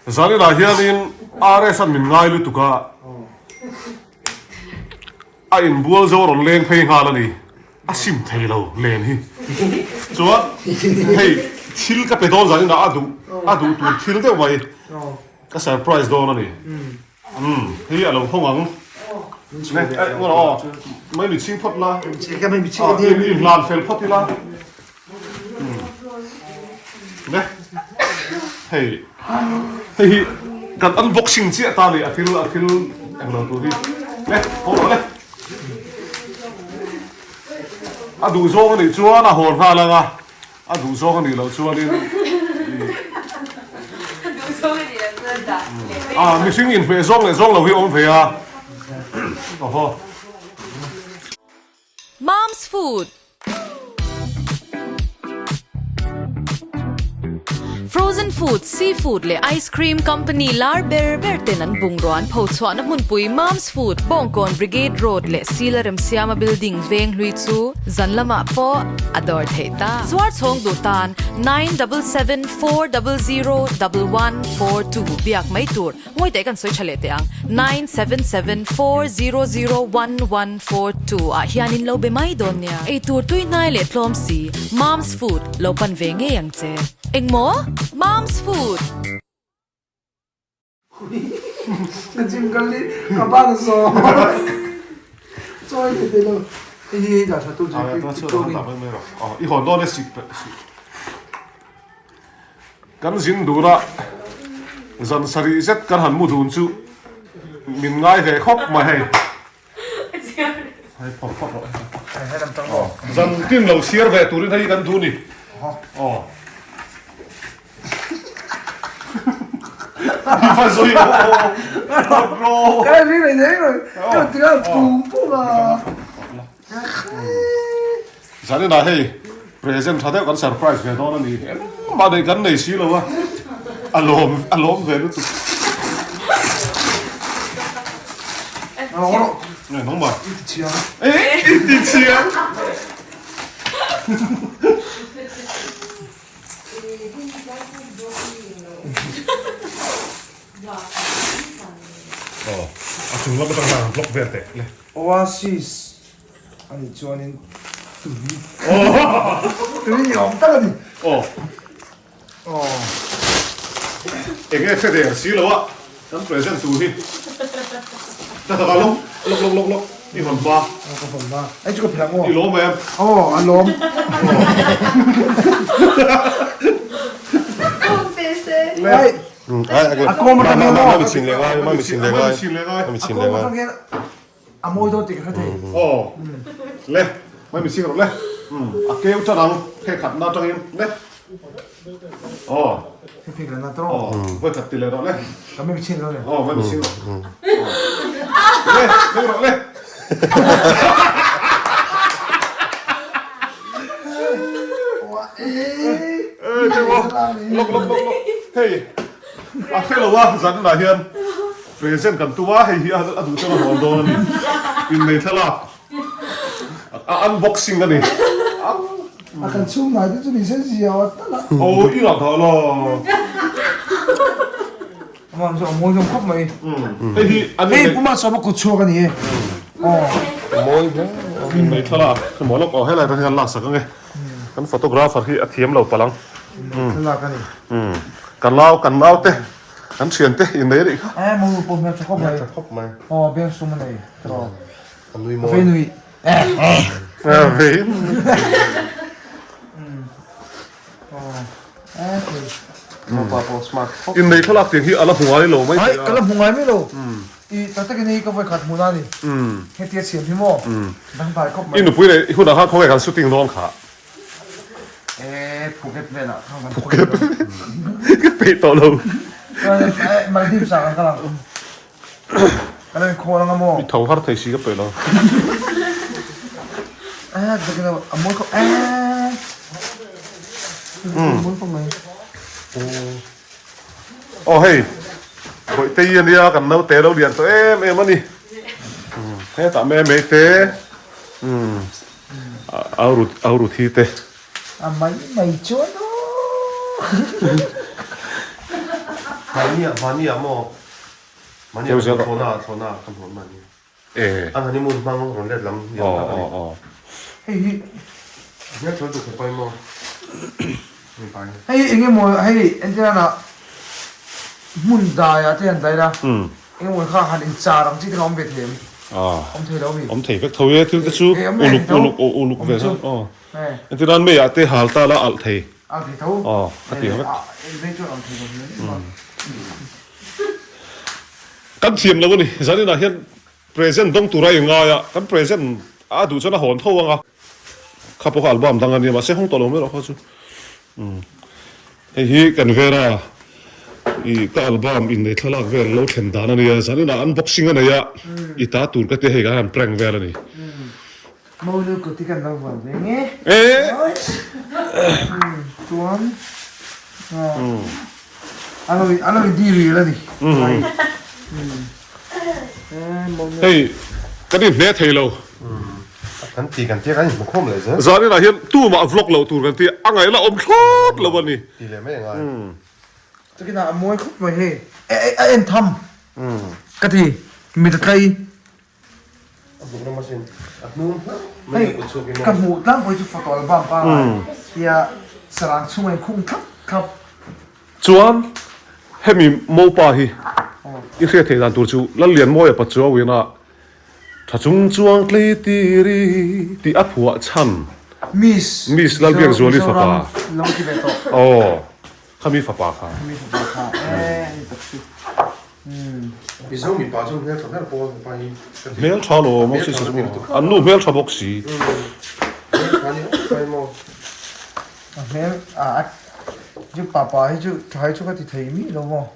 Zaninah hianin RS an min ngai lutuk a, a inbual zo rawn leng phei nghal a ni. A sim thei lo len hi. Chuan hei thil ka pe dawn zaninah a duh a duh tur thil deuh mai ka surprise dawn a ni. Umm hei a lo hawng ang. Ne eh ngaw aw mai mi chhing phawt la. I hlan fel phawt ila. Ne hei hei hi kan unboxing chiah ta ni a thil a thil englo tur hi ne haw rawh le a duh zawng anih chuan a hawn nghal ang a a duh zawng anih loh chuanin a mihring inhmeh zawng leh zawng lo hi awm ve a awhaw. Mom's Food Frozen food, seafood leh ice cream company lar ber ber ten an bungrua an pho chhuahna hmunpui Mom's Food, Bawngkawn Brigade Road leh Sila Remsiama Building veng hlui chu zan lamah pawh a dawr theih ta. Zuar chhawng duh tan 977400 1142 biak mai tur. Ngawi teh kan sawi tha leh teh ang, 9774001142 ah hian in lo be mai dawn nia. Eitur tui hnai leh tlawm si, Mom's Food lo pan ve ngei ang che. Engmaw? Mom's Food! Ka gym kal hi ka ban a saw chawi thei thei lo. Hei hi dah tha tu chu i hawn dawn e sik Kan zin dun a, zan sarih zet kan han mu dun chu min ngai ve khawp mai hei. Hei phawt phawt rawh. Zan tin lo chhiar ve turin hei kan duh ni. Aw. I va zui aw. Phawt rawh. Cái này này đấy rồi. Cái tiếng là pum pum à. Zaninah hei present tha deuh kan surprise ve dawn a ni. Engmah neih kan nei si lo a, a lawm a lawm ve lutuk. Nge nangmah? I ti chiang. Eh i ti chiang. Aw a chung lam atang hian block vel teh le. Oasis. Ani chuanin tui tui ni awm tak a ni. Aw. Aw. Enge hre der si lo a kan present tur hi. Ta taka lawk lawk lawk lawk lawk i hawn hma. Aw ka hawn hma. Ai chu ka phel ang aw. I lawm em? Aw a lawm. Ai. A kawm atang hian aw. Mami chin leh ngai, mami chin leh ngai. Mami chin leh ngai. A mawi dawn tih ka hre thei. Aw le mai mi ching rawh le a keu tan ang phek khat na atangin le aw He phek khat na tawh aw vawi khat ti leh rawh le ka mai mi ching rawh le aw mai mi ching rawh le leng rawh le Lawk lawk lawk lawk hei a hre lo a zan inah hian Present kan tum a, hei hi a duh chuan a hawn dawn a ni. Innei thlalak a unboxing a ni. A kan chhung hnai te chu ni se zia a tal a. Aw i rah dah la. Amah chu a mawi hlawm khawp mai. Hei hi an Hei Puma chuan a kut chhuak a ni e. Aw. Mawi hle. Innei thlalak hemaw lawk aw helai atang hian lak sak ang e. Kan photographer hi a thiam lo palh ang. Innei thlalak a ni. Kan nau kan naute. Kan thiante in nei anih kha. Eh mu pawh hmel tha khawp mai. Tha khawp mai. Aw beng sum a nei tawh. A nui mawi. A vei nui. Eh eh. A vei nui. Aw eh thei. Mipa pawh smart khawp. In nei thlalak tiang hi a la hmu ngai lo mai thei a. Ai ka la hmu ngai mai lo. I tak takin hei ka vawi khat hmu na ni. Hetia siam hi maw. Dangdai khawp mai. I nupui leh i hunah khan khawnge kan shooting dawn kha. Eh, Phuket velah khan kan Phuket. Ka peih tawh lo. Eh, Maldives ah kan kal ang. Kan lo inkhawl anga maw? I tho har thei si ka peih lo. Eh, takin a mawi khawp. Eh. Mawi khawp mai. Aw hei, Bawihte i ania kan naute lo lian tawh em em a ni. Hetah me mei te. Au ru thi te. A mai mai chuan aw. Mahni ah mahni ah maw mahni ah thlawhna ah thlawhna ah ka hmuh mahni an honeymoon hmang rawn let lam ni awm tak a ni. Hei hi hmel tha lutuk hepa hi maw mipa hi. Hei eng emaw hei entirana hmun dai ah te han dai la eng emaw kha han inchar ang chi te kha awm ve thei em? Awm thei lo mi? Awm thei vek tho e thil te chu uluk uluk uluk ve zan aw entirnan mei ah te hal ta la alh thei. Alh thei tho. Aw ka ti vek. Ei chuan alh thei lo hle. Kan thiam lo a ni zaninah hian Present dawng tura i ngai a, kan present a duh chuan a hawn tho ang a. Kha pawh kha album dang a nia, mahse hawng tawh lo mai erawh kha chu. Umm hei hi kan Vera i ka album innei thlalak vel lo thlen dan a nia, zaninah unboxing a nei a, i ta tur ka tia hei kan han prank vel a ni. Monu kut hi kan lo vuan ve nge. Chuan a lo a lo in dirial a ni. Hei kan in hne thei lo. Kan ti kan tia kan inhmu khawm leh zel. Zaninah hian tumah vlog loh tur kan ti a ngaihna awm thlawt lo a ni. Ti leh mai a ngai. Chukinah a mawi khawp mai hei. A en tham ka ti mit a tlai. Hei ka hmuh tlangpui chu photo album pangai tia sarang chhunga in khung thlap thlap. Chuan hemi mopa hi i hriat theih dan tur chu Lallianmawia Pachuauina tha chung chuang tlei tiri tih a phuah chhan Miss Miss Lalbiakzuali fapa lo ti ve tawh. Aw khami fapa kha. Khami fapa kha e ani tak chu. Mizo mipa chu hmel tha ber pawl mipa hi ka ti. Hmel tha lo maw si chu an nu hmel tha bawk si. Hmel tha ni awk mai maw. A hmel a chu papa hi chu tha hi chu ka ti thei mi lo maw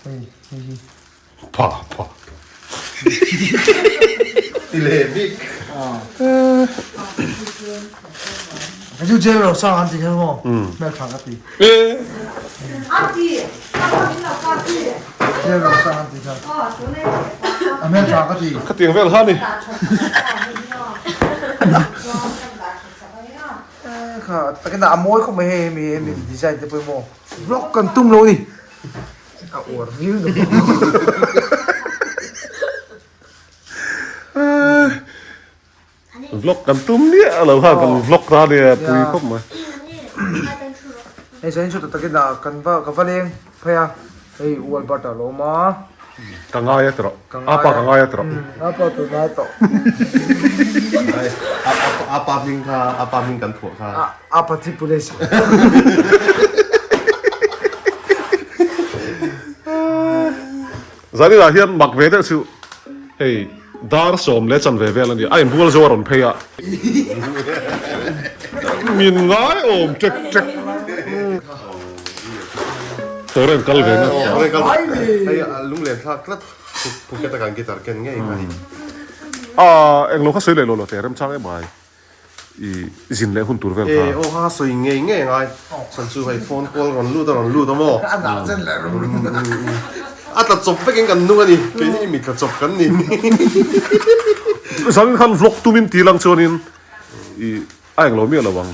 hei hei hi. Pa pa. Ti leh bik. Hei chu jail lo sang an ti kha maw hmel tha ka ti. Jail lo sang an ti kha a hmel tha ka ti. Khatiang vel kha ni. Kha takin a mawi khawp mai hei hemi hemi design te pawh hi maw vlog kan tum lo ni. A uar viau lo. Vlog kan tum miah lo kha kan vlog ta nia pui khawp mai. Hei sain chu takin ah kan va ka va leng phei a hei u Albert a lo awm a. Ka ngai a ti rawh. Apa ka ngai a ti rawh. Apa ka ngai tawh. Apa hming kha apa hming kan phuah kha. Apa thi police. Zaninah hian mak ve deuh chu hei dar sawm leh chanve vel a ni a inbual zo a rawn phei a min ngai awm tek tek Tawren kal ve na hei lunglen thlak tlat Phuket a kan guitar ken ngei kha ni a englo kha sawi leh lo lo teh remchang em ai I zin leh hun tur vel kha. E aw kha sawi ngei ngei a ngai. Chhan chu hei phone call rawn lut a rawn lut a maw. A dah chen leh rum rum. A tla chawp vekin kan nung a ni. Keini mi tla chawp kan ni. Zanin khan vlog tumin ti lang chuanin i a englo miah lo ang.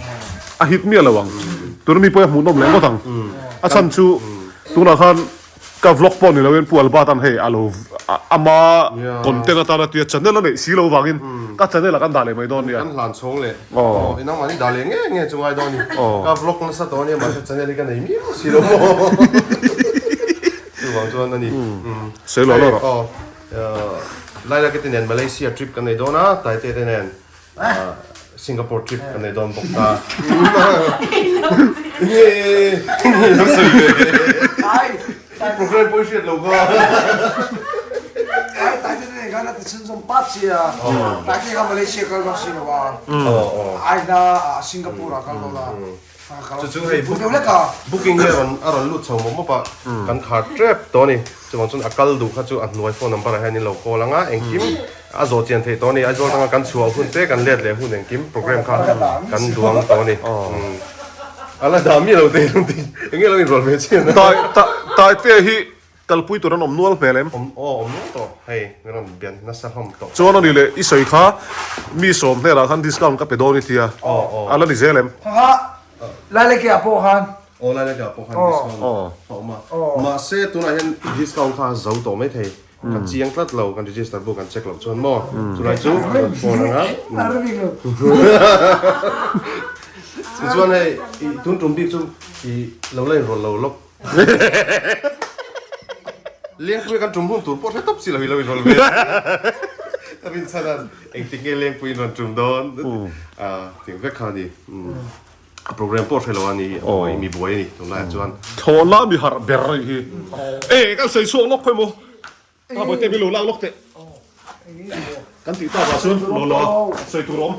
A hit miah lo ang. Tuna mi pawh hi a hmuhnawm leh ngawt ang. A chhan chu tunah khan Ka vlog pawh ni loin Pu Albert-a'n hei a lo ama content atana tia channel a neih si lo vangin ka channel ah kan dah leh mai dawn nia. Kan hlan chhawng leh aw inang mahni dah leh nge nge chu ngai dawn ni. Ka vlog nasa tawh ania mahse channel hi ka nei miau si lo maw. Chuvang chuan a ni. Sawi lo lo rawh. Aw Laila ke te nen Malaysia trip kan nei dawn a, Taite te nen Singapore trip kan nei dawn bawk ta. Nge lo sawi ve ve. I program pawh i hriat lo kha. Ai tai te nei khan a ti chhun zawm pat sia. Tai te kha Malaysia kal dawn si lo a. Ai na Singapore ah kal dawn a. Chu chu hei booking hi a rawn a rawn lut chho mawp mawp a, kan khar tep tawh a ni. Chuvang chuan a kal duh kha chu a hnuai phone number ah hian in lo call ang a, engkim a zawh chian theih tawh a ni. Aizawl atanga kan chhuah hun te kan let leh hun engkim program kha kan duang tawh a ni. A la dah miah lo te eng nge lo inrawlh ve chian a. Tai tai te hi Kalpui tur an awm nual hmel em? Awm aw, awm nual tawh. Hei, min rawn bian nasa hlawm tawh. Chuan ani leh i sawi kha mi sawm hnenah khan discount ka pe dawn i tia. Aw, aw. A la ni zel em? Kha kha, Lailekea pawh khan. Online atangah pawh khan discount a awm a. Mahse tunah hian discount kha a zo tawh mai thei. Ka chiang tlat lo, kan register book kan check loh chuan maw chulai chu kan rawn phone ang a. Tichuan hei tun tum bik chu i lo la inrawlh lo lawk. Lengpui kan tum hun tur pawh hre tawp si lo i lo inrawlh ve. Ka rinchhan a engtik nge Lengpui in rawn tum dawn tih vek kha a ni. A program pawh hre lo a ni, a buai, mi buai a ni tunlaiah chuan. Thlawhna mi harh ber a nih hi. E, kan sawi chhuak lawk khawi maw? Ta bawi te min lo lak lawk teh. Kan tih tak ah chuan lo la sawi tur a awm.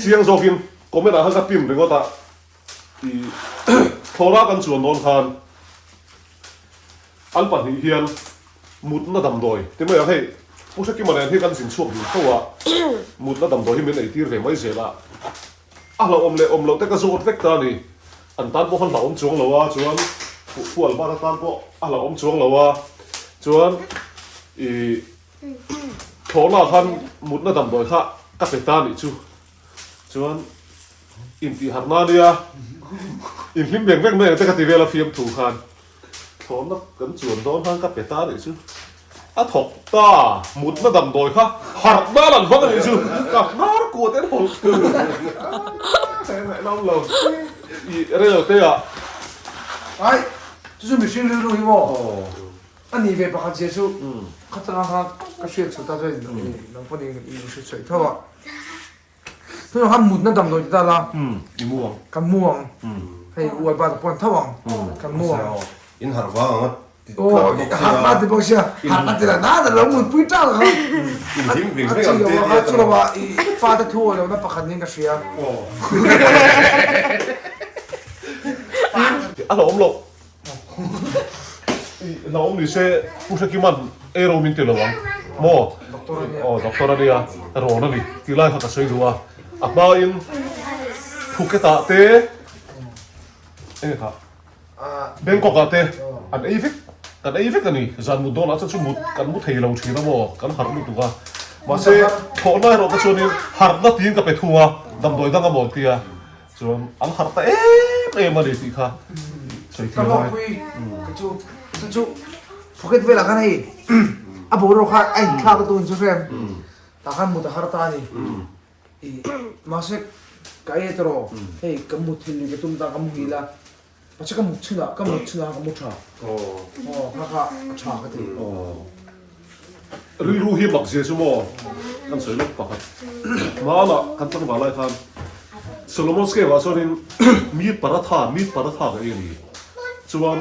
Chiang zawkin comment ah khan ka pin ringawt a, i thlawhna kan chuan dawn khan an pahnih hian mutna damdawi ti mai ang hei Pu Hrekima nen hi kan zin chhuak dun tho a, mutna damdawi hi min eitir ve mai zel a, a hlauhawm leh awm loh te ka zawt vek ta a ni, an tan pawh khan hlauhawm chuang lo a, chuan Pu Albert-a tan pawh a hlauhawm chuang lo a, chuan ih thlawhna khan mutna damdawi kha ka pe ta a nih chu. Chuan intih harh na nia, inhlim vek vek mai ang te ka ti vel a fiamthu khan thlawhna kan chuan dawn khan ka pe ta anih chu. A thawk ta, mutna damdawi kha harh nan an hmang anih chu, ka hnar kuat en hawlh thung. Ngaihna awm lo, i reilo te ah. Ai, chu chu mihring rilru hi maw? A ni ve pakhat zia chu khatanga kha ka hriat chhuah ta chuan nang pawh nih i hriat chhuah tho a. Tunah khan mutna damdawi ti ta la. I mu ang. Kan mu ang. Hei u Albert pawh an tho ang. Kan mu ang. In harh vang ang a ti tlat bawk sia. Harh a ti bawk sia. Harh a ti la na lo mutpui ṭal kha. In hlim ving ving ang te tia. Chu lova i pa te thu a lohna pakhat niin ka hria. A hlauhawm loh. Hlauhawm ni se Pu Hrekiman ei ro min ti lo ang maw? Aw doctor a nia, rawn a ni tih lai kha ka sawi duh a, a hmain Phuket ah te enge kha Bangkok ah te an ei vek kan ei vek a ni, zan mut dawnah chuan chu mut kan mu thei lo thin a maw kan harh lutuk a, mahse thlawhna erawh ka chuanin harhna tiin ka pe thung a, damdawi dang a maw tia. Chuan an harh ta em em a ni tih kha sawi thiam ai. Ka hlawkpui ka chu chu chu Phuket velah khan hei a boruak kha a inthlak a tun chu hrem tah khan mut a har ta a ni i mahse ka ei tawh hei ka mut thil lui ka tum ta ka muhil a mahse ka mut chhunah ka mut chhunah ka mu tha aw kha kha a tha ka ti. Rilru hi mak zia chu maw kan sawi lawk pakhat. Hmanah kan tlangval lai khan Solomon's Cave ah chuanin meat paratha meat paratha ka ei a ni. Chuan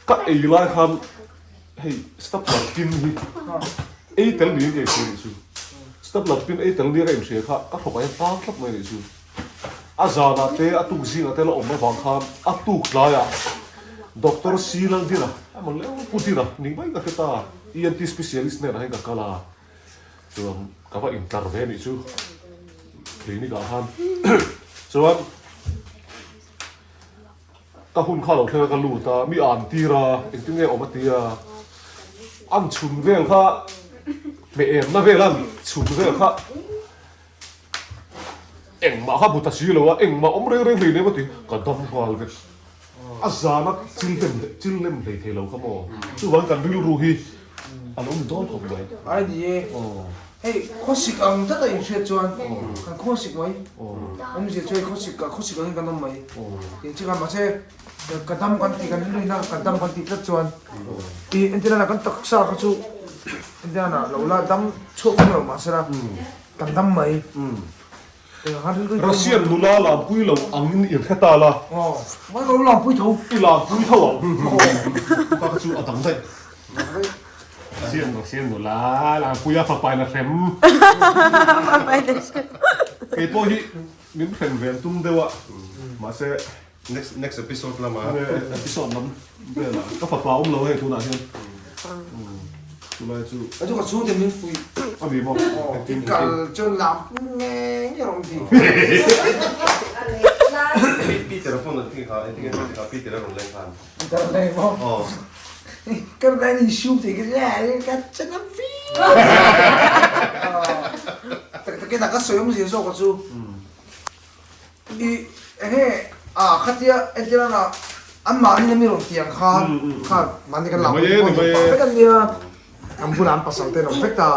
ka ei lai khan hei stapler pin hi ei tel niin ka inhria nih chu. Stapler pin ei tel nia ka inhria kha ka thawk ah hian tang tlat mai nih chu. A zanah te a tuk zingah te la awm avang khan a tuk tlaiah Doctor C Laldira emaw leu Pu Dira ni mai ka hre ta, ENT specialist hnenah hian ka kal a, chuan ka va intlar ve anih chu clinic ah khan chuan ka hun kha lo thleng a ka lut a, mi an tir a engtin nge awm a ti a, an chhun vel kha hmeh emna vel an chhun vel kha. Engmah kha bu ta si lo a, engmah awm reng reng hlei nem a ti, ka dam nghal vek. A zana chil lem chil lem hlei thei lo kha maw? Chuvang kan rilru hi a lo ni dawn khawp mai. Ai ni e, hei khawsik ang tlat a inhriat chuan kan khawsik mai, awmzia chu hei khawsik khawsik angin kan awm mai, tin chikan mahse ka dam kan tih kan rilru ina ka dam kan tih tlat chuan i entirana kan taksa kha chu entirana lo la dam chhuak vek lo mahsela Kan dam mai. Russian nula lampui lo angin i hre ta la. Aw, mai ka lo lampui tho. I lampui tho ang. Kha kha chu a dang daih. Russian Russian nula lampui a fapa in a hrem. Fapa in a hrem. Kei pawh hi min hrem ve an tum deuh a, mahse. Next next episode lamah. Episode lam velah ka fapa awm lo hei tunah hian. Chulai chu. A chu ka chhungte min fuih. A ni maw? Engtin kal chuan lam nge nge rawng ti. Peter a phone an thing kha engtin nge thing kha Peter a rawn leng khan. Peter a leng maw? Aw. Ka rawn leng in shoe te ka ka chen a vi. Tak takin a ka sawi awm zia zawk a chu. I enge. A khatia entirna ah an mahni na mi rawn ti ang khan kha mahni kan lak pawh ni pah vek an nia an bulah an pasal te an awm vek ta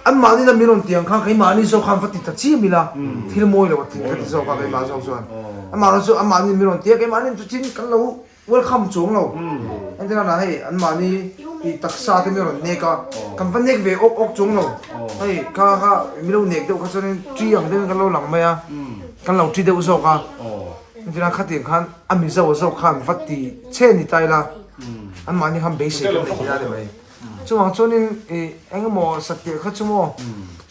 an mahni na mi rawn ti ang khan keimahni zawk khan va ti ta chiam ila thil mawi lo a tling ka ti zawk a keimah zawk chuan amah chu an mahni mi rawn ti a keimahni chu chin kan lo welcome chuang lo entirna ah hei an mahni i taksa te mi rawn nek a kan va nek ve awk awk chuang lo hei kha kha mi lo nek deuh kha chuanin ṭi ang deuhin kan lo lang mai a kan lo ṭi deuh zawk a entirna khatiang khan a mizo zawk khan va ti che ni ta ila an mahni khan beisei kan nei ila ni mai chuvang chuanin ih eng emaw satliah kha chu maw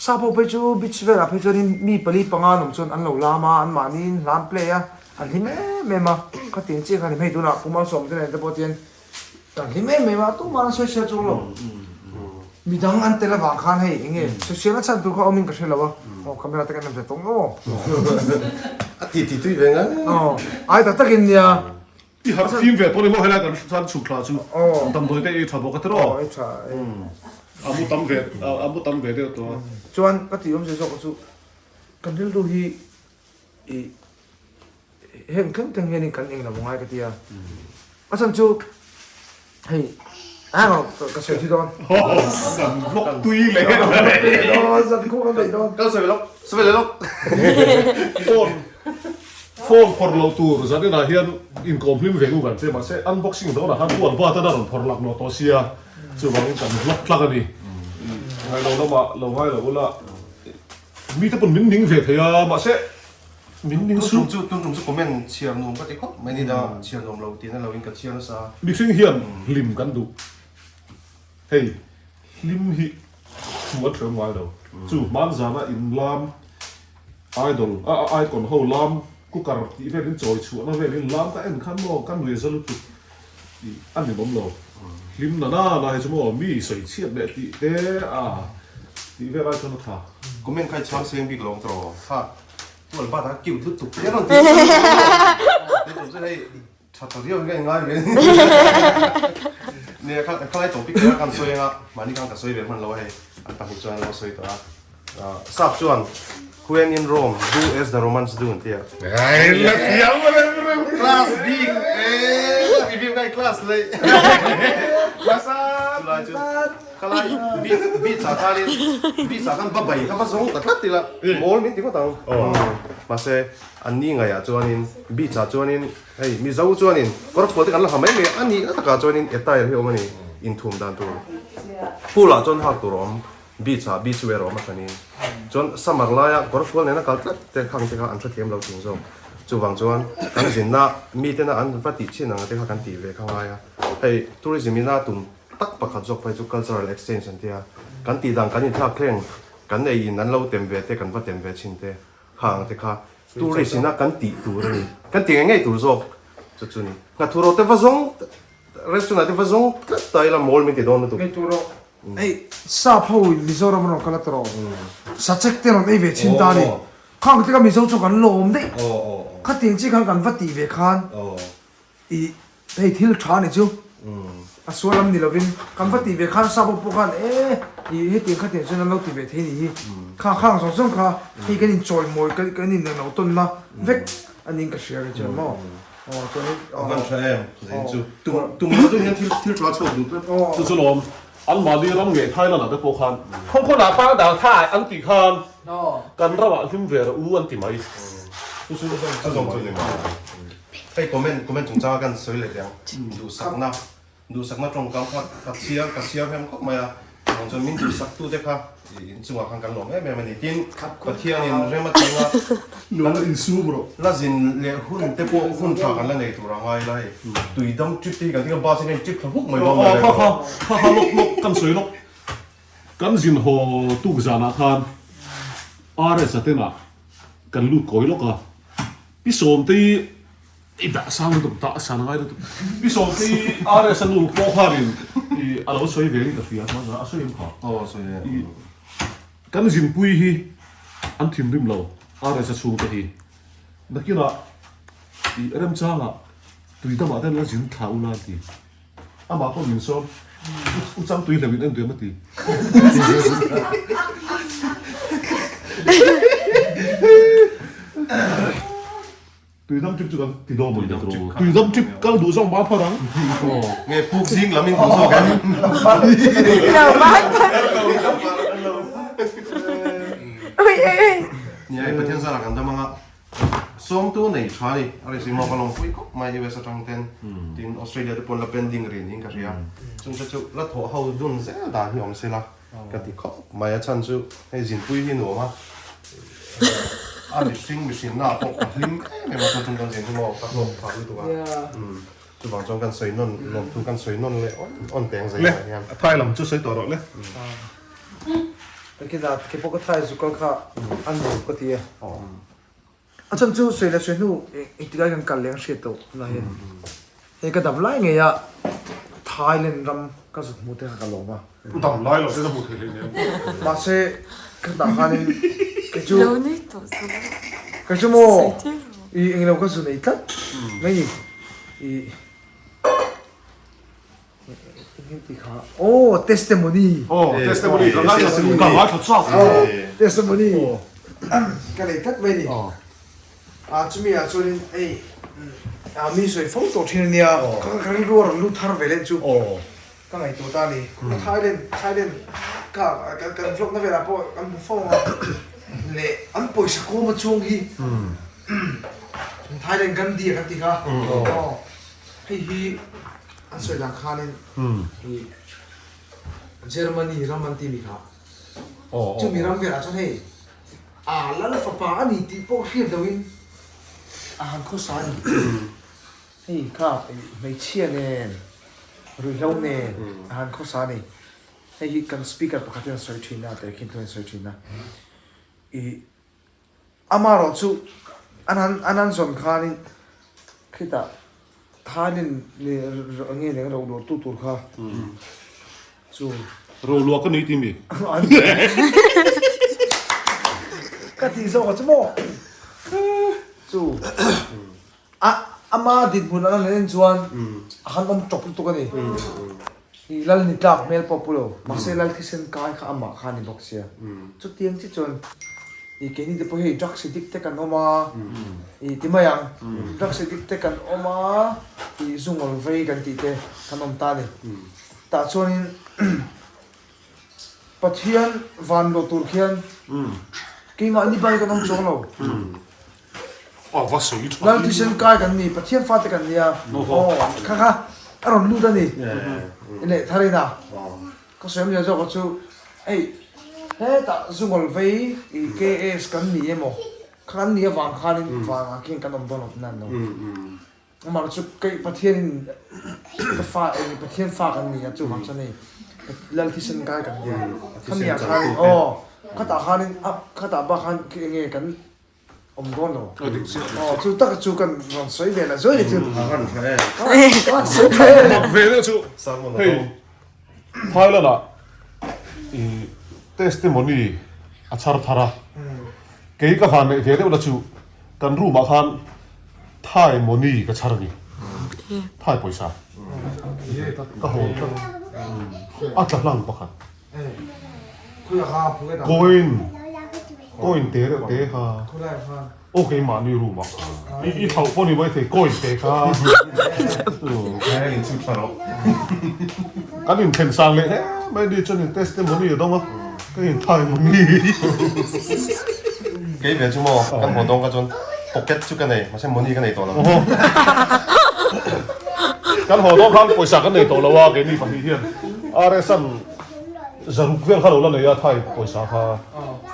sap ho phei chu beach velah phei chuanin mi pali panga an awm chuan an lo lam a an mahniin hla an play a An hlim em em a, khatiang chiah khan hei tunah Pu Malsawm te nen te pawh tian kan hlim em em a, tumah an sawi chhiat chuang lo. Midang an tel avang khan hei eng nge sawi chhiatna chhan tur kha awmin ka hre lo a, aw camera te kan en ve tawng aw. A ti ti tui ve ngai. Aw, ai tak takin nia. I harh fim ve tawh ni maw helai kan chuan chhuk thla chu damdawi te ei tha bawk a tiraw? Aw ei tha e. A mu tam ve a mu tam ve deuh tawh a. Chuan ka tih awmzia zawk chu kan rilru hi I heng thleng thleng hianin kan englo ngai ka ti a, a chhan chu hei hang on ka sawi thi dawn. Kan vlog tui leh Zan khuh kan beih dawn. Kan sawi lawk, sawi leh lawk. Phone phone phawrh loh tur zan inah hian inkawm hlim ve ngu kan che mahse unboxing dawnah khan huan bat a rawn phawrh lak nawh tawh sia chuvangin kan vlog tlak a ni. Ngailo lamah lo ngailo ula. Mite pawn min ning ve thei a, mahse min ning suh. Tun tum chu comment chhiar nuam ka ti khawp mai ni da, chhiar nuam lo tihna lo in ka chhiar nasa. Mihring hian hlim kan duh. Hei hlim hi hmu an hrem ngai lo. Chu hmanzana in lam idol a icon ho lam cooker tih vel in chawi chhuahna vel in lam ka en khan maw ka nuai za lutuk tih a ninawm lo. Hlim na na na hi chu maw mi sawi chhiat leh tih te a tih vel ai chuan a tha. Comment kha i chhang seng bik lo ang tawh ha tual bat a cute lutuk te rawn ti lutuk chu hei tha ta riau hi ka inngai ve nia kha khalai topic kha kan sawi anga mahni khan ka sawi ve hman lo a hei an pahnih chuan an lo sawi tawh a. Sap chuan When in Rome, do as the Romans do an ti a. Class bik e, review ngai class lei. Chulai chu khalai beach beach ah khanin beach ah khan va bai kha va zawng ta tlat ila mawl min ti ngawt ang. Mahse an ni ngaiah chuanin beach ah chuanin hei Mizo chuanin kawrfual te kan la ha mai mai a nihna takah chuanin attire hi a awm a ni inthum dan tur pool ah chuan hak tur a awm. Beach ah beach wear a awm a hran in chuan summer laia kawr fual nena kal tlat te khang te kha an hrethiam lo thin zawk. Chuvang chuan kan zinna mi tena an va tih chin ang te kha kan tih ve kha ngai a. Hei tourism ina tum tak pakhat zawk phei chu cultural exchange an tia. Kan tih dan kan inthlak thleng kan ei in an lo tem ve te kan va tem ve chin te kha ang te kha tourist ina kan tih tur a ni. Kan tih ngei ngei tur zawk chu chu ni. Nghathu rawh te va zawng restaurant ah te va zawng tlat ta ila mawl min ti dawn lutuk. Ngei tur rawh. Hei sap ho in Mizoram an rawn kal a tawh sachek te rawn ei ve thin ta a ni. Khang te kha Mizo chu kan lawm daih. Khatiang chi khan kan va tih ve khan i hei thil tha ni chu a sual lam ni lovin kan va tih ve khan sap ho pawh khan e i hetiang khatiang chuan an lo ti ve thei ni hi. Kha khang zawng zawng kha hei kan inchawimawi kan inenglo tawnna vek a niin ka hria kei chuan maw. Aw chuanin aw. Avan tha em zain chu tum tum lo deuh hian thil thil tha chhuak duh tlat. Chu chu lawm an mahni ram ngei Thailand ah te pawh khan khawng khawn ah pang dang tha an tih khan kan ram ah hlim ve rawh u an ti mai chu chu chu zawng chu ni mai hei comment comment chungchang a kan sawi leh teh ang duhsakna Duhsakna tawngkam kha ka chhiar ka chhiar hem khawp mai a, chuvang chuan min duhsak tute kha inchungah khan kan lawm em em a ni. Tin, Pathianin rem a tinga kan insum rawh. La zin leh hun te pawh hun tha kan la nei tur a ngai la hei. Tui dam trip te hi kan tinga bus hi kan in trip thla huk mai dawn mai le. Kha kha kha kha lawk lawk kan sawi lawk. Kan zin haw tuk zanah khan RS a tenah kan lut kawi lawk a. Pi Sawmtei I dah sang lutuk, dah san ngai lutuk. Pi Sawmte i RS a nu pawh khanin i a lo sawi ve in ka hria hmasa a sawi em kha. Aw a sawi ve. I kan zinpui hi an thinrim lo RS a chhungte hi. Nakinah i remchangah tuidamah te an la zin thla ula an ti. Amah pawh min sawm u chang tui hleuh in en duh em a ti. Tuidam trip chu kan ti dawn maw ni tawh. Tuidam trip kal duh zawk mah phar ang. Nge puk zing lam in duh zawk em? Lo ban phar. Ui ui ui. Nia hei Pathian zara kan dam anga sawmtu nei tha ni a risi maw ka lawmpui khawp mai US atang ten tin Australia te pawn la pending rih niin ka hria chung te chu la thawh ho dun zel dan hi awm sela ka ti khawp mai a chhan chu hei zinpui hi nuam a a mihring mihrinna ah pawh ka hlim em em a chuan chung kan zin hi maw ka hlawk phah lutuk a chuvang chuan kan sawi nawn lawmthu kan sawi nawn leh awn awn teng zai ah hian. Le thai lam chu sawi tawh rawh le. Ka zat ke pawh ka thai zuk kal kha a nuam ka ti a. A chhan chu sawi leh sawi hnu engtik lai kan kal leh ang hriat tawh tunah hian hei ka dam lai ngei a Thailand ram ka zuk hmu te kha ka lawm a. Dam lai lo se ka hmu thei hlei nen. Mahse ka tah khanin kei chu Lo nui tawh zawk. Kei chu maw i englo ka zu nei tlat mai ni i. Oh, testimony. Oh, testimony. Ka ngaithla ka ngaithla chak. Oh, testimony. Ka nei tlat mai ni. Ah, chumi ah chuanin hei ah mi sawi fo tawh thin ania. Ka ka rilru a rawn lut thar ve leh chu. Ka ngaihtuah ta a ni. Thailand, Thailand ka kan vlog na velah pawh kan hmu fo ang a. Leh an pawisa kawm a chuang hi. Thailand Gandhi a kan ti kha. Oh. Hei hi an sawi dan khanin i Germany ram an timi kha chumi ram velah chuan hei a lal fapa a ni tih pawh hriat loin a han khawsa a ni. Hei kha hmeichhia nen ruihhlo nen a han khawsa a ni. Hei hi kan speaker pakhat hian a sawi thin a, tehkhin thu hian a sawi thin a. I Amaherawh chu an han an han zawn khanin khitah thanin leh nge leh ro luah tu tur kha chu Ro luah ka ni ti mi? Ka tih zawk a chu maw? Chu A ama dinhmun an han en chuan a han awm tawp lutuk a ni. I lal ni tlak hmel pawh pu lo, mahse lal thisen kai kha amah kha a ni bawk sia. Chutiang chi chuan i keini te pawh hei drugs addict te kan awm a, i ti mai ang, drugs addict te kan awm a, i zungawl vei kan tih te kan awm ta a ni. Tah chuanin Pathian van luah tur khian keimah ni bai kan awm chuang lo. Lal thisen kai kan ni, Pathian fate kan nia. Aw, kha kha a rawn lut a ni. Leh thar ina ka sawi awmzia zawk chu hei hetah zungawl vei i KS kan ni emaw kha kan ni avang khanin vanah khian kan awm dawn lo tihna an lo. Amah chu kei Pathianin ka fa eng Pathian fa kan ni a chuvang chuan hei Lal thisen kai kan nia khami ah khan aw khatah khanin a khatah bak khan khi enge kan awm dawn lo aw chu taka chu kan rawn sawi ve la zuai ni chu sawi tha e mak ve deuh chu hei Thailand ah i testimony a chhar thar a kei ka van neih ve deuh la chu kan room ah khan Thai money ka chhar a ni. Thai pawisa. Ka hawn tlat. A tla hlang pakhat. Coin. Coin te reuh te kha. Aw keimahni room ah. I thlauh pawh ni maithei coin te kha. Kan inthlen sang leh hle mai ni chuan in testimony a dawng a. Ka in thai money. Kei ve chu maw kan haw dawng ka chuan pocket chu ka nei mahse money ka nei tawh lo. Kan haw dawng khan pawisa kan nei tawh lo a keini pahnih hian RS-an zaruk vel kha lo la nei a thai pawisa kha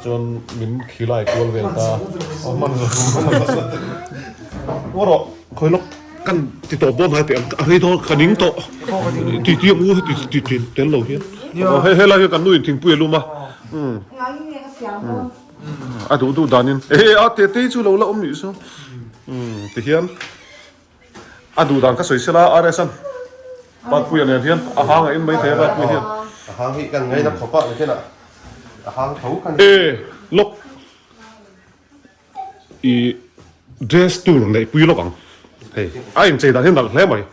chuan min khilai kual vel ta a hman zaruk ngaw rawh khawi lawk kan ti tawh bawm hai teh ang a rei dawn ka ning tawh ti ti ang u heti ti ti tel lo hian hei helai hian kan nu in thingpui a lum a A duh duh danin e a te te chu lo la awm nih chu ti hian a duh dan ka sawi sela RS an Patpuia nen hian a hang a in mai thei a Patpuia hian a hang hi kan ngaina khawp a nikin ah a hang tho kan e lawk i dress tur neih pui lawk ang hei a inchei dan hi nalh hle mai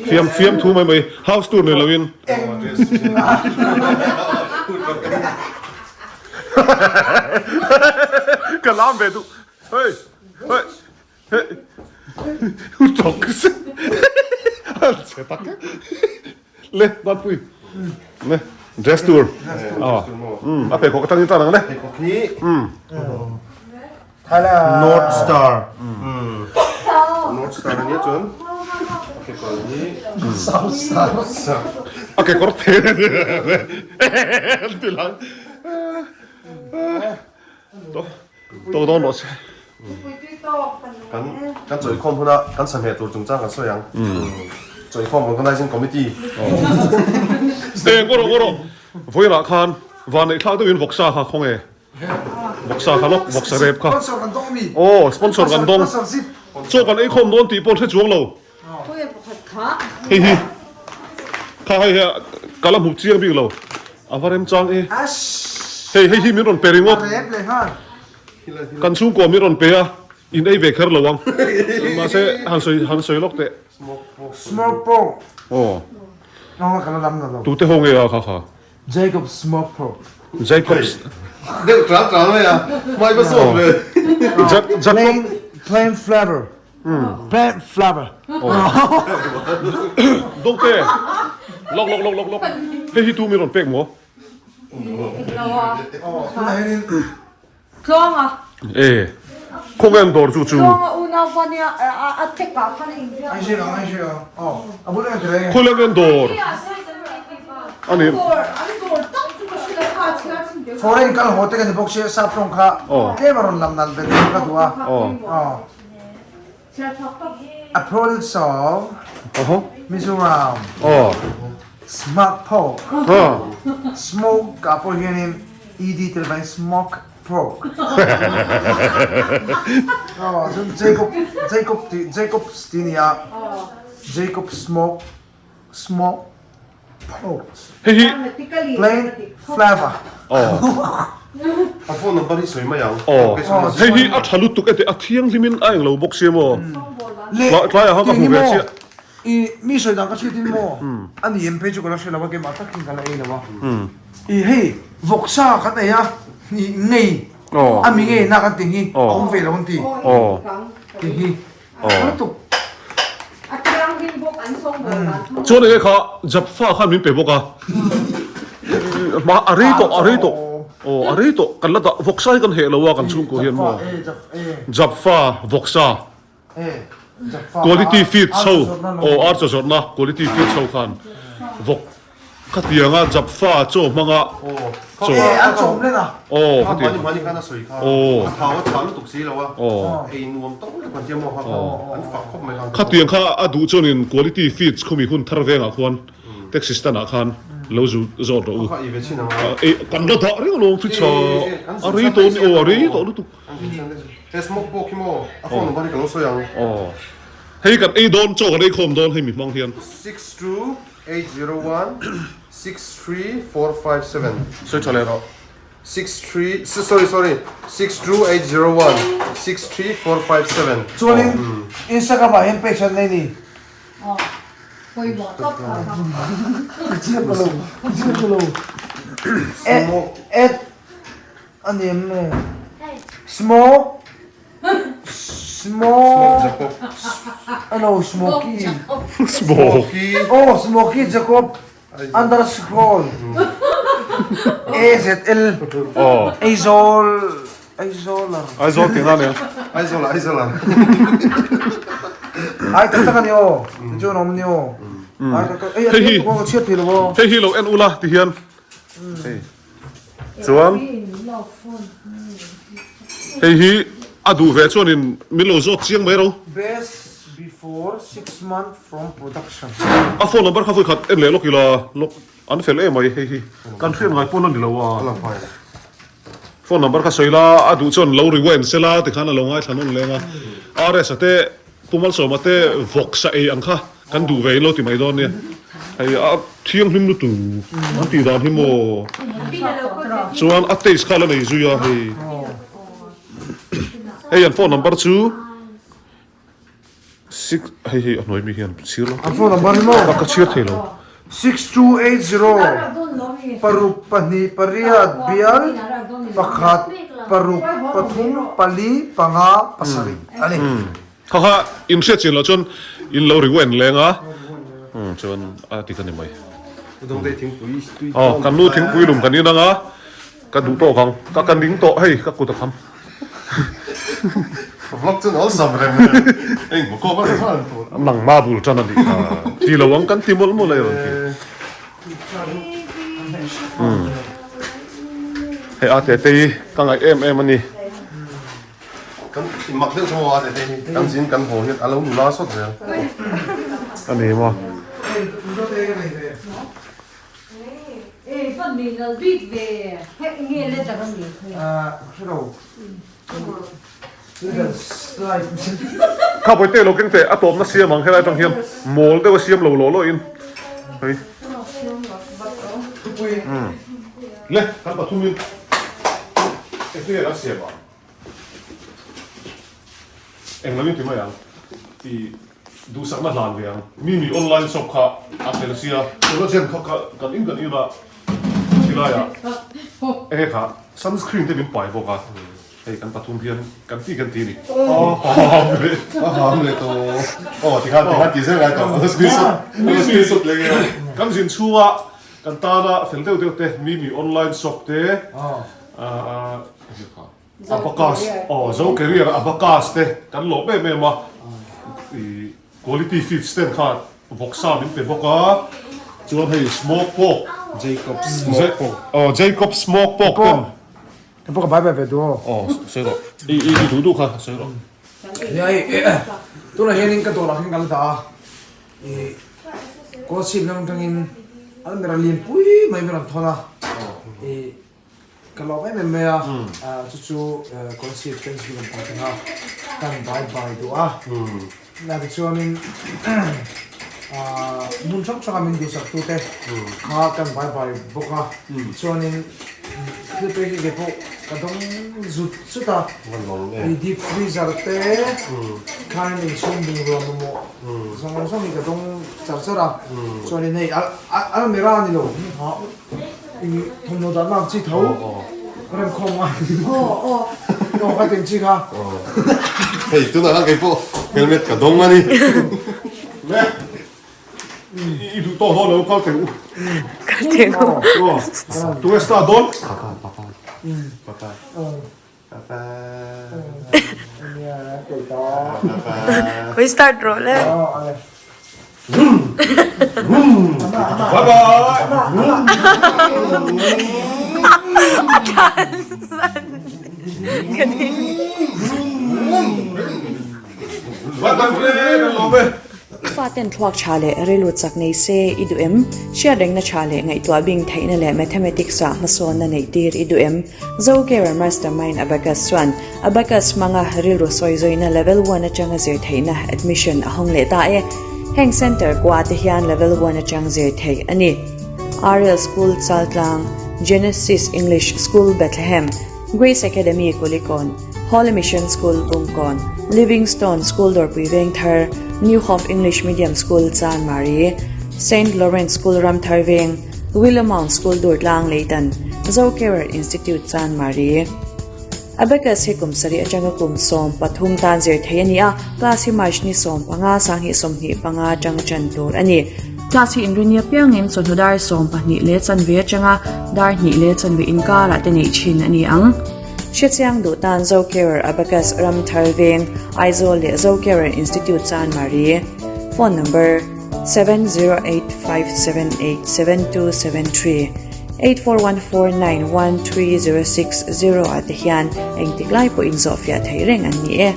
fiam fiam thu mai mai house tour nei loin ka lam ve duh hei hei. Ṭawk an che tak e. Le Danpui le dress tur a pheikhawk atangin tan ang le. Pheikhawk hi North Star North Star ania chuan a kekawr hi South Star a kekawr the an ti lang to dawn rawh se. Kan kan chawihkhawm huna kan sahmeh tur chungchang kan sawi ang. Chawihkhawm Organizing Committee. E ngawrawh ngawrawh vawilah khan van neih thlak deuhin vawksa kha khaw nge vawksa kha lawk vawksa rep kha Sponsor kan dawng mi. Aw sponsor kan dawng chaw kan ei khawm dawn tih pawh hre chuang lo. Hei hi kha hei hi ka la hmu chiang bik lo a va remchang e hei hei hi min rawn pe ringawt. Kan chhungkua min rawn pe a, in ei ve kher lo ang. Mahse, han sawi han sawi lawk teh. Smoke pork. Aw. Nang ka la lam na lo. Tute ho nge a kha kha? Jacob smoke pork. Jacobs. Deuh tral tral mai a, hmai va sawm ve. Jacob. Plain plain flavor. Plain flavor. Dawngte. Lawk lawk lawk lawk lawk. Hei hi tu min rawn pek maw? Tluanga. E, khawnge an dawr chu chu? Tluanga unau va nia, a tek ah khan a inziak. An hre ang, an hre ang. Aw, a bul eng tireng e. Khawileng an dawr? Ani. An dawr, an dawr tak chu ka hre lo kha, chhiar chhin deuh. Foreign kal haw te ka ni bawk sia, sap tawng kha tlem a rawn lam nalh ve deuh ka duh a. Aw. A products of Mizoram Smart Pork Smoke ah pawh hianin ed tel vangin Smoke Pork aw chuan Jacob Jacob tih Jacobs tih a ni a Jacob Smoke Smoke Pork Plain Flavour A phone number hi sawi mai ang. Aw, hei hi a tha lutuk e tih a thianghlimin a englo bawk sia maw? Tlai ah khan ka hmu ve chiah. I mi sawi dan ka hriat in maw? A ni em phei chu ka la hre lo a, keimah takin ka la ei lo a. I hei vawksa kan ei a, i ngei a mi ngei na kan ti hi a awm ve lo an ti. Ti hi a tha lutuk. Chuan enge kha Japfa khan min pe bawk a, a rei tawh a rei tawh aw a rei tawh kan la dah vawksa hi kan heh lo a kan chhungkua hian maw Japfa vawksa quality feed chho aw ar chaw zawrhna quality feed chho khan vawk Khatianga Japfa chaw hmanga chaw. Eh an chawm len a. Aw khatiang. Mahni mahni khan a sawi kha. Aw. A thau a chhah lutuk si lo a. Aw. Ei nuam tawk lutuk an tia maw kha kha an fak khawp mai khan. Khatiang kha a duh chuanin quality feeds khumi hun thar vengah khuan taxi stand ah khan lo zu zawt rawh u. Kha ei ve chin ang a. Ei kan la dah reng alawm fridge ah. A rei tawh a ni aw a rei tawh lutuk. He smoke pawh khi maw a phone number hi ka lo sawi ang. Aw. Hei kan ei dawn chaw kan ei khawm dawn hei mi hmang hian. 62 801 63457. Sawi tha leh rawh. 63 sorry sorry 62801 63457. Chuanin Instagram ah hian page an nei ni. Aw pawimawh tawp kha kha. Ka chiang ka lo ka chiang ka lo. At a ni em nge smoke Smoke Jacob. Ano Smoky. Smoky. Oh Smoky Jacob underscore AZL. Oh. Aizawl Aizawl. Aizawl tihna nia. Aizawl Aizawl. Ai tak tak ani aw. Chu an awm ni aw. Ai tak tak. Ei Hei hi. a chhiat thei lo aw. Hei hi lo en ula ti hian. Hei. Chuan hei hi a duh ve chuanin min lo zawt chiang mai ro. Best before 6 month from production. A phone number kha vawikhat en leh lawk ila lawk an fel em mai hei hi kan hriat ngai pawn a ni lo a. Phone number kha sawi la a duh chuan lo rewind sela tikhan a lo ngaithla nawn leng a. RS a te Pu Malsawma te vawksa ei ang kha kan duh ve in lo ti mai dawn nia. Hei a thianghlim lutuk an tih dan hi maw chuan a taste kha la nei zui a hei. Hei an phone number chu six hei hei a hnuai mi hian chhir lo. An phone number hi maw? Ka chhir thei lo. 6280 paruk pahnih pariat bial pakhat paruk pathum pali panga pasarih a ni. Kha kha in hriat chin loh chuan in lo rewind leng a, umm chuan a ti ka ni mai. Aw kan nu thingpui lum kan in ang a, ka duh tawk ang, ka ka ning tawh hei ka kut a kham. Vlog chu awlsam reng eng maw kawp a ni hman tur. Nangma bul tan a nih kha ti lo ang kan ti mawlh mawlh a rawn ti. Umm hei a tete hi ka ngaih em em a ni. Kan mak deuh chu maw a tete hi kan zin kan haw hian a lo nula sawt zel. A ni maw. Kha bawihte lo keng teh a tawpna siam ang helai atang hian mawl deuh a siam lo law law in hei le kan pathum in engtin nge kan siam ang eng lo in ti mai ang i duhsakna hlan ve ang mi mi online shop kha a fel sia collagen kha kan in kan in a khilaiah enge kha sunscreen te min pai bawk a. Hei kan pathum hian kan ti kan ti a ni. A ham leh. A ham leh tawh. Aw tikhan tikhan ti zel ngai tawh. Screenshot screenshot leh nge. Kan zin chhunga kan tana fel deuh deuh te Mimi online shop te Abacus aw Zo Career Abacus te kan lawm em em a i quality feeds ten kha vawksa min pe bawk a chuan hei smoke pork Jacob smoke pork aw Jacob smoke pork ten Ka pawh ka bai bai ve duh aw. Aw sawi rawh. I i i duh duh kha sawi rawh. Nia i tunah hianin ka dawrah hian ka la dah a. I Kawlchhip lam atangin almira lianpui mai min rawn thawn a. I ka lawm em em mai a. Chu chu Kawlchhip Thanksgiving pang te kha kan bai bai duh a. Na tichuanin hmun hrang hranga min duhsak tute kha kan bai bai bawk a, chuanin thil pek hi kei pawh ka dawng zut zut a, i deep freezer te khain inchhung bungrua mamawh zawng zawng hi ka dawng char char a, chuanin hei almirah a ni lo thawmhnaw dahna ang chi tho remkhawm ngai aw ka tin chi kha hei tunah khan kei pawh helmet ka dawng a ni le i duh tawh dawn lo kal teh u kal teh u tunge start dawn papa papa papa papa Khawi start rawh le. Bye bye. A tlan san ka ding. Bye bye kan lawm e. I faten thluak tha leh rilru chak nei se i duh em? Hriatrengna tha leh ngaihtuah bing theihna leh Mathematics-ah hmasawnna neih tir i duh em? Zocarer Mastermind Abacus chuan Abacus hmanga rilru sawi zawina Level One atanga zir theihna admission a hawng leh ta e. Heng Centre kua te hian Level One atang zir theih a ni. Ariel School Chaltlang, Genesis English School Bethlehem, Grace Academy Kulikawn, Holy Mission School Bungkawn, Livingstone School Dawrpui Vengthar, New Hope English Medium School Chanmari, Saint Lawrence School Ramthar Veng, Willow Mount School Durtlang Leitan, Zocarer Institute Chanmari. Abacus hi kum sarih atanga kum 13 tan zir thei a ni a, class hi March ni 15, sanghnih 25 atanga tan tur a ni. Class hi inrini apiangin chawhnu dar 12 leh chanve atanga dar hnih leh chanve inkarah te neih thin a ni ang. Hrechiang duh tan Zocarer Abacus Ramthar Veng, Aizawl leh Zocarer Institute Chanmari, Phone number, 7085787273, 8414913060 ah te hian engtik lai pawhin zawhfiah theih reng an ni e.